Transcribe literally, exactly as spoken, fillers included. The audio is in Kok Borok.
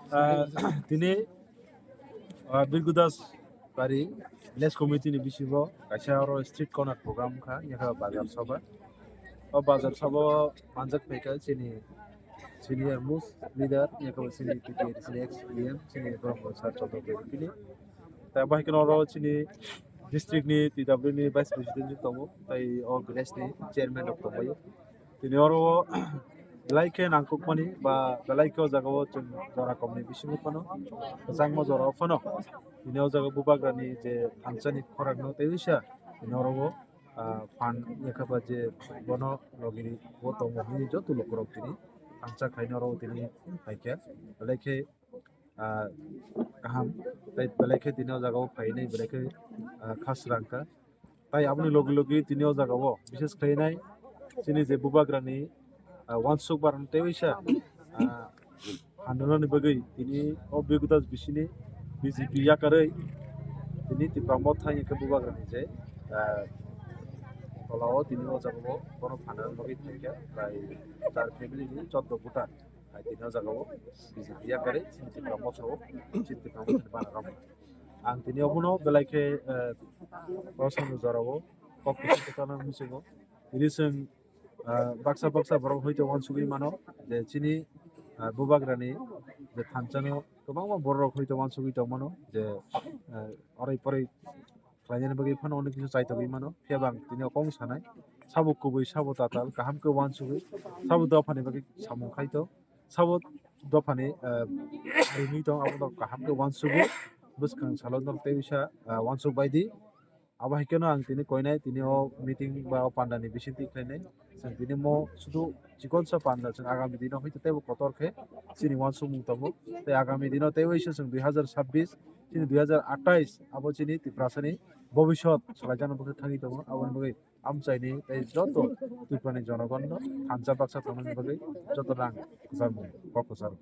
Ah, tini, ah, Birgudas Bari Village Committee ni bisingo kaisa oro street corner program wngkha, yakha bazar sabha. O bazar sabha o manjak phaikha chini senior most leader, yakha chini T T A D C ni ex E M, chini Brahma Sir Chandra Bey tini. Ta bahai kheno oro chini district ni T W ni vice president tongo, tai o village ni chairman rok tongbaio. Tini oro belai khe nangkukmani ba belai khe o jaga o chwng jora komni bisingo phano, kwchangma jora o phano tini o jaga bubagrani je thansani khorang no tei uisa tini oro o, ah, phan yakha ba je bono logini bo tongo hwnwi joto lukurok tini thansa khaina oro o tini phaikha. Belai khe ah, kaham. Tai belai khe tini o jaga o phainai belai khe, ah, kha swrang kha. Tai aboni logi logi tini o jaga o bishes khlainai chini je bubagrani, ah, uansuk barang tei uisa, ah, handolani bagwi tini o Birgudas bisini B J P yakarwi tini Tipra Motha hwnwi khe bubagrani je, ah, tola o tini o jaga o bono phanani bagwi phaikha tai char family ni choddo voter. Hai tini o jaga o B J P yakarwi chini Tipra Motha o, chini Tipra Motha ni bana rok. Ang tini obono belai khe, eh, Rosano jora o kok kuchuk kwchana muchungo. Tini chwng, eh, baksa baksa borok hoito uansugwi mano je chini, eh, bubagrani je thansano kwbangma borok hoito uansugwi tongmano je, eh, oroi poroi khlainani bagwi phano onek kisa chaitogwi mano. Phiya bo ang tini o kok sanai, sabo kubui, sabo tatal, kaham khe uansugwi, sabo dophani bagwi samung khai tong, sabo dophani, eh, rimwi tong, abono kaham khe uansugwi, bwskang salo norok tei uisa, eh, uansuk bai di. Abo hai kheno ang tini koinai, tini o meeting ba o pandani bisingtwi khlainai. Chwng tini mo sudu chikonsa panda chwng agami dino hoi tei bo kotor khe chini uansukmung tongo. Tei agami dino tei uisa chwng dui hazar sabbish chini dui hazar atais abo chini Tiprasani bobisot salaijakno bwkhe thangwi tongo. Aboni bagwi amchaini tei joto Tripurani jonogonno thansa baksa tongmani bagwi jotono ang kwcharmung kok kwcharo.